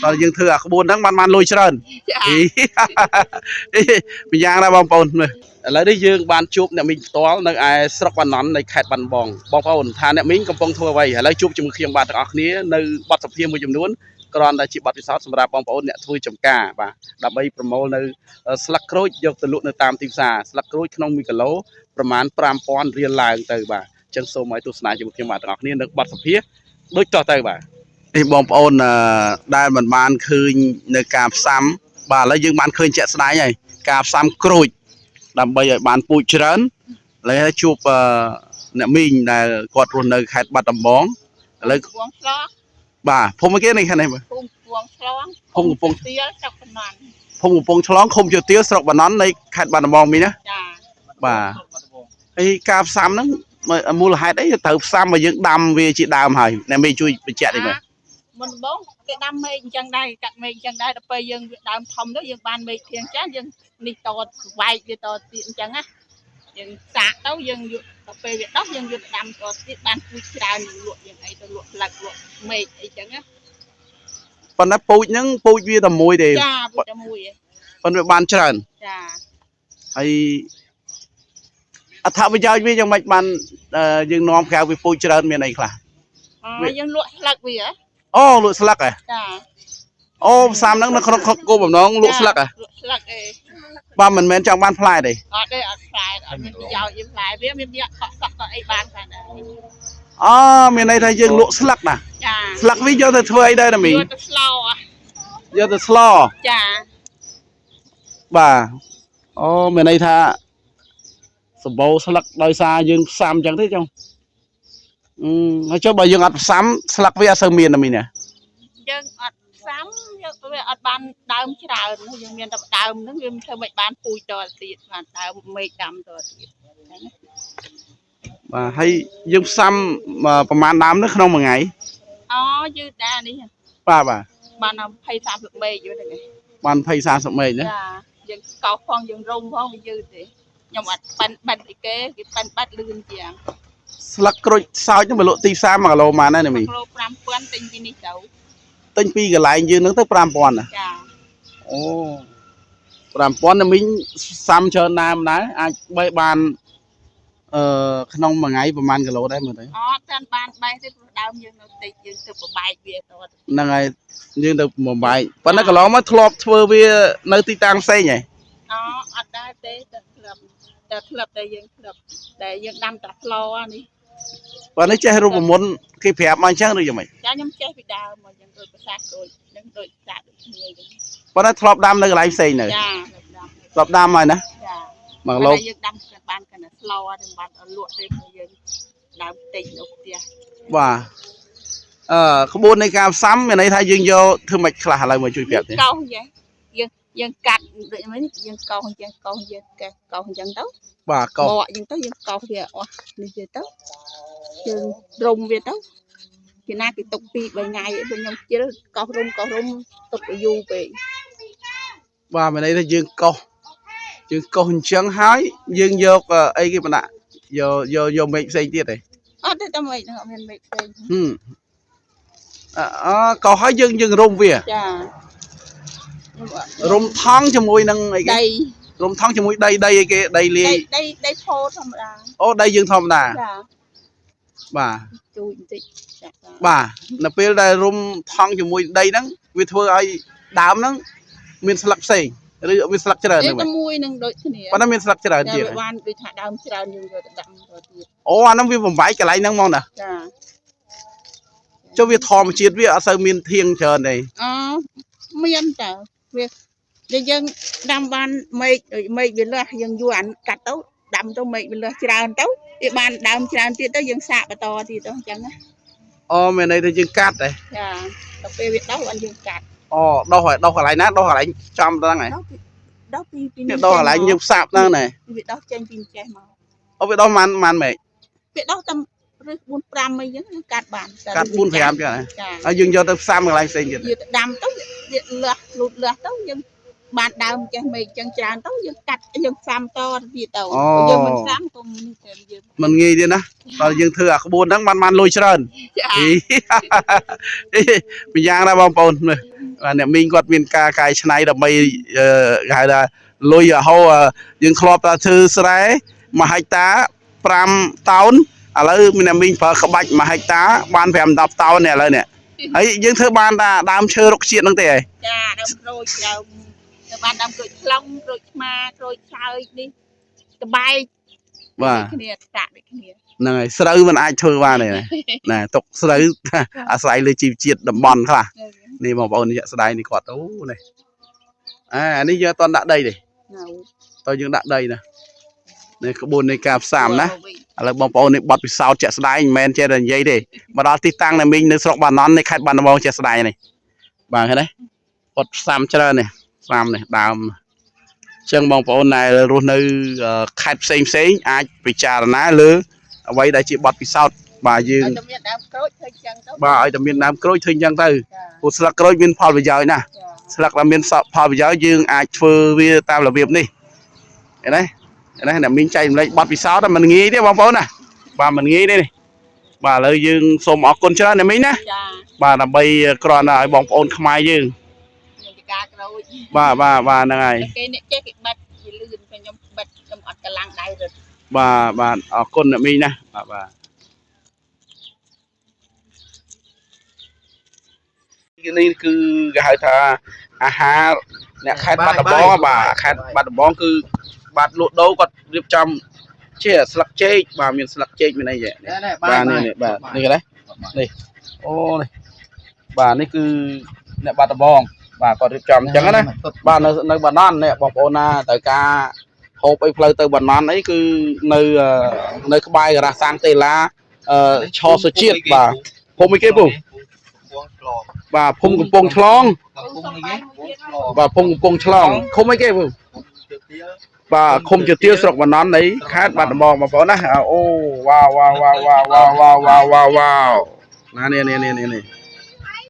ដល់យើងធ្វើអាក្បួនហ្នឹងបានបានលុយច្រើន ចា អី ម្យ៉ាងដែរបងប្អូនមើលឥឡូវនេះយើងបានជួបអ្នកមីងផ្ទាល់នៅឯស្រុកបាណន់នៃខេត្តបាត់ដំបងបងប្អូនថាអ្នកមីងកំពុងធ្វើអ្វីឥឡូវជួបជាមួយខ្ញុំបាទទាំងអស់គ្នានៅបទសម្ភាសន៍មួយចំនួនគ្រាន់តែជាបទពិសោធន៍សម្រាប់បងប្អូនអ្នកធ្វើចំការបាទដើម្បីប្រមូលនៅស្លឹកក្រូចយកទៅលក់នៅតាមទីផ្សារស្លឹកក្រូចក្នុង1គីឡូប្រមាណ5000រៀលឡើងទៅបាទអញ្ចឹងសូមឲ្យទស្សនាជាមួយខ្ញុំបាទទាំងអស់គ្នានៅបទសម្ភាសន៍ដូចតទៅបាទនេះបងប្អូនអឺដែលមិនបានឃើញនៅការផ្សំ បាទឥឡូវយើងបានឃើញជាក់ស្ដែងហើយការផ្សំក្រូចដើម្បីឲ្យបានពូជច្រើនឥឡូវជួបអឺអ្នកមីងដែលគាត់រស់នៅខេត្តបាត់ដំបងឥឡូវ កំពង់ឆ្លង បាទភូមិគេនេះខាងនេះបាទ ភូមិកំពង់ឆ្លង ភូមិកំពង់ ទៀលស្រុកតំណន់ ភូមិកំពង់ឆ្លងឃុំជាទាលស្រុកបាណន់នៃខេត្តបាត់ដំបងមីងណា ចា បាទហើយការផ្សំហ្នឹងមូលហេតុអីត្រូវផ្សំឲ្យយើងដាំវាជាដើមហើយអ្នកមីងជួយបញ្ជាក់តិចមើល មុនដំបូងគេដាំមែកអញ្ចឹងដែរកាត់មែកអញ្ចឹងដែរដល់ពេលយើងវាដើមធំទៅយើងបានមែកធៀងចាស់យើងនេះតវែកវាតទៀតអញ្ចឹងណាយើងសាកទៅយើងយកដល់ពេលវាដោះយើងយកទៅដាំតទៀតបានពូជច្រើនយើងលក់យើងអីទៅលក់ផ្លឹកលក់មែកអីចឹងណា ប៉ុន្តែពូជហ្នឹងពូជវាតែមួយទេ ចាពូជតែមួយឯង ប៉ុន្តែវាបានច្រើន ចា ហើយអត្ថប្រយោជន៍វាយ៉ាងម៉េចបានអឺយើងនាំក្រៅពីពូជច្រើនមានអីខ្លះ អូយើងលក់ស្លឹកវាហ៎ អូលក់ស្លឹកហ៎ ចា អូផ្សំហ្នឹងនៅក្នុងគោលបំណងលក់ស្លឹកហ៎ លក់ស្លឹកអី បាទមិនមែនចង់បានផ្លែទេ អត់ទេអត់ផ្លែអត់មានប្រយោជន៍យើងផ្លែវាមានយកខកសក់ក៏អីបានដែរ អូមានន័យថាយើងលក់ស្លឹកណា ចា ស្លឹកវាយកទៅធ្វើអីដែរណាមីង យកទៅស្លោអ่ะ យកទៅស្ល ចា បាទអូមានន័យថាសម្បូរស្លឹកដោយសារយើងផ្សំអញ្ចឹងទេចុងអឺហើយចុះបើយើងអត់ផ្សំស្លឹកវាអត់សូវមានណាមីងណា យើងអត់ផ្សំយើងវាអត់បានដើមច្រើនយើងមានតែដើមហ្នឹងវាមិនធ្វើមិនបានពូជតទៀតបានដើមមេឃដាំតទៀត បាទហើយយើងផ្សំប្រហែលដើមនៅក្នុងមួយថ្ងៃ អូយឺតដែរនេះ បាទបាទ បាន20 30មេឃយូរហ្នឹង បាន20 30មេឃណា ចាយើងកោសផងយើងរុំផងវាយឺតទេខ្ញុំអត់ប៉ិនបាត់អីគេគេប៉ិនបាត់លឿនជាង ស្លឹកក្រូចសើចហ្នឹងវាលក់ទីផ្សារ1គីឡូប៉ុន្មានដែរណាមីង គីឡូ5000ទិញពីនេះទៅ ទិញពីកន្លែងយើងហ្នឹងទៅ5000ណា ចា អូ5000ណាមីងសាំច្រើនណាមដែរអាចបីបានអឺក្នុងមួយថ្ងៃប្រហែលគីឡូដែរមើលទៅ អត់តាន់បានបេះទេព្រោះដើមយើងនៅតិចយើងទៅប្របែកវាត ហ្នឹងហើយយើងទៅបំបែកប៉ុន្តែកន្លងមកធ្លាប់ធ្វើវានៅទីតាំងផ្សេងហ៎ អូអត់ដែរទេតែធ្លាប់តែធ្លាប់តែយើងធ្លាប់តែយើងដាំតែផ្លោនេះ ប៉ុន្តែចេះរូបមន្តគេប្រាប់មកអញ្ចឹងឬយ៉ាងម៉េច ចាខ្ញុំចេះពីដើមមកយើងដូចភាសាដូចនឹងដូចសាដូចគ្នាអញ្ចឹង ប៉ុន្តែធ្លាប់ដាំនៅកន្លែងផ្សេងនៅ ចាដាំ ធ្លាប់ដាំហើយណា ចា 1គីឡូ តែយើងដាំបានកាន់តែស្លោទេមិនបានឲ្យលក់ទេព្រោះយើងដើមតិចនៅផ្ទះ បាទអឺក្បួននៃការផ្សំមានន័យថាយើងយកធ្វើម៉េចខ្លះឥឡូវមកជួយប្រាប់ទេ កោសអញ្ចឹងយើងយើងកាត់ដូចមិញយើងកោសអញ្ចឹងកោសយើងកេះកោសអញ្ចឹងទៅ បាទកោស បកអញ្ចឹងទៅយើងកោសវាអស់នេះទៀតទៅយើងរុំវាទៅពីណាគេទុក2 3ថ្ងៃអីព្រោះខ្ញុំជិលកោសរុំកោសរុំទុកឲ្យយូរពេក បាទមានន័យថាយើងកោសយើងកោសអញ្ចឹងហើយយើងយកអីគេបណ្ដាក់យកយកយកមេឃផ្សេងទៀតទេ អត់ទេតែមិនហ្នឹងអត់មានមេឃផ្សេង ហឹមអអកោសហើយយើងយើងរុំវា ចាខ្ញុំអត់ រុំថង់ជាមួយនឹងអីគេ ដី រុំថង់ជាមួយដីដីអីគេដីលាយ ដីដីដីផូធម្មតា អូដីយើងធម្មតា ចា បាទ ជួយបន្តិចចា បាទនៅពេលដែលរុំថង់ជាមួយដីហ្នឹងវាធ្វើឲ្យដើមហ្នឹងមានស្លឹកផ្សេងឬមានស្លឹកច្រើន នេះ ហ្នឹង តែមួយនឹងដូចគ្នា ប៉ុន្តែមានស្លឹកច្រើន ចា ជាង វាបានដូចថាដើមច្រើនយើងយកទៅដាំទៅទៀត អូអាហ្នឹងវាបំបែកកន្លែងហ្នឹងហ្មងណា ចា ចុះវាធម្មជាតិវាអត់សូវមានធៀងច្រើនទេ អូមានតើវាដែលយើងដាំបានមេឃដូចមេឃវាលាស់យើងយួរអានកាត់ទៅដាំទៅមេឃវាលាស់ច្រើនទៅវាបានដើមច្រើនទៀតទៅយើងសាកបន្តទៀតទៅអញ្ចឹងណា អូមានន័យថាយើងកាត់ទេ ចាដល់ពេលវាដុះបានយើងកាត់ អូដោះហើយដោះកន្លែងណាដោះកន្លែងចំទៅហ្នឹងហ៎ ដោះពីដោះពីពី នេះដោះកន្លែងយើងផ្សាប់ហ្នឹងណែ វាដោះចេញពីចេះមក អូវាដោះម៉ានម៉ានម៉េច វាដោះតាមឬ4 5អីចឹងកាត់បាន កាត់4 5ចឹងហ៎ ចា ហើយយើងយកទៅផ្សាំកន្លែងផ្សេងទៀត យើងទៅដាំទៅវាលាស់លូតលាស់ទៅយើងបានដើមចេះមេឃចឹងច្រើនទៅយើងកាត់យើងផ្សំតទៀតទៅយើងមិនផ្សំក៏នេះតែយើង មិនងាយទេណាដល់យើងធ្វើអាក្បួនហ្នឹងបានបានលុយច្រើន ចា អីម្យ៉ាងដែរបងប្អូនមើល បាទអ្នកមីងគាត់មានការកែច្នៃដើម្បីអឺគេហៅថាលុយរហូតយើងធ្លាប់តែធ្វើស្រែ1ហិកតា5តោនឥឡូវមានអ្នកមីងប្រើក្បាច់1ហិកតាបាន5 10តោននេះឥឡូវនេះហើយយើងធ្វើបានតាដើមឈើរុក្ខជាតិហ្នឹងទេហី ចាដើមក្រូចដើមទៅបានដើមក្រូចខ្លងក្រូចឆ្មាក្រូចឆើយនេះតបែក បាទ គ្នាតាក់ដូចគ្នា ហ្នឹងហើយស្រូវมันអាចធ្វើបានទេណាទុកស្រូវអាស្រ័យលើជីវជាតិតំបន់ខ្លះនេះបងប្អូននេះស្ដាយនេះគាត់អូនេះអានេះយើងអត់ទាន់ដាក់ដីទេ នៅ តើយើងដាក់ដីណានេះក្បួននៃការផ្សំណាឥឡូវបងប្អូននេះបត់ពិសោធន៍ជាក់ស្ដែងមិនមែនចេះតែនិយាយទេមកដល់ទីតាំងដែលមីងនៅស្រុកបាណន់នៃខេត្តបាត់ដំបងជាក់ស្ដែងនេះបាទឃើញទេគាត់ផ្សំច្រើននេះផ្សំនេះដើមអញ្ចឹងបងប្អូនដែលរស់នៅខេត្តផ្សេងផ្សេងអាចពិចារណាលើអ្វីដែលជាបទពិសោធន៍បាទយើង ឲ្យតែមានដើមក្រូចធ្វើចឹងទៅ បាទឲ្យតែមានដើមក្រូចធ្វើអញ្ចឹងទៅ ចា ព្រោះស្លឹកក្រូចមានផលប្រយោជន៍ណាស់ ចា ស្លឹកដែលមានផលប្រយោជន៍យើងអាចធ្វើវាតាមរបៀបនេះឃើញទេឃើញទេអ្នកមីងចែករំលែកបទពិសោធន៍ហ្នឹងមិនងាយទេបងប្អូនណាបាទមិនងាយទេនេះបាទឥឡូវយើងសូមអរគុណច្រើនអ្នកមីងណា ចា បាទដើម្បីគ្រាន់តែឲ្យបងប្អូនខ្មែរយើង មានចការក្រូច បាទបាទបាទហ្នឹងហើយ តែគេអ្នកចេះគេបិទវាលឿនតែខ្ញុំបិទខ្ញុំអត់កម្លាំងដៃរត់ បាទបាទអរគុណអ្នកមីងណាបាទបាទនេះគឺគេហៅថាអាហារអ្នកខេត្តបាត់ដំបងបាទខេត្តបាត់ដំបងគឺបាទលក់ដូរគាត់រៀបចំជាស្លឹកចេកបាទមានស្លឹកចេកមានអីទេបាទនេះនេះបាទនេះគេនេះអូនេះបាទនេះគឺអ្នកបាត់ដំបងបាទគាត់រៀបចំអញ្ចឹងណាបាទនៅនៅបាណន់នេះបងប្អូនណាត្រូវការហូបអីផ្លូវទៅបាណន់អីគឺនៅនៅក្បែរការ៉ាសាំងតេឡាឆសុជាតិបាទភូមិអីគេពូ កំពង់ឆ្លង បាទភូមិកំពង់ឆ្លង កំពង់នេះគេកំពង់ឆ្លង បាទភូមិកំពង់ឆ្លងឃុំអីគេពូ ទៅទៀត បាទឃុំជាទាស្រុកបាណន់នៃខេត្តបាត់ដំបងបងប្អូនណាអូវ៉ាវ៉ាវ៉ាវ៉ាវ៉ាវ៉ាវ៉ាវ៉ាវ៉ាវណានេះនេះនេះនេះ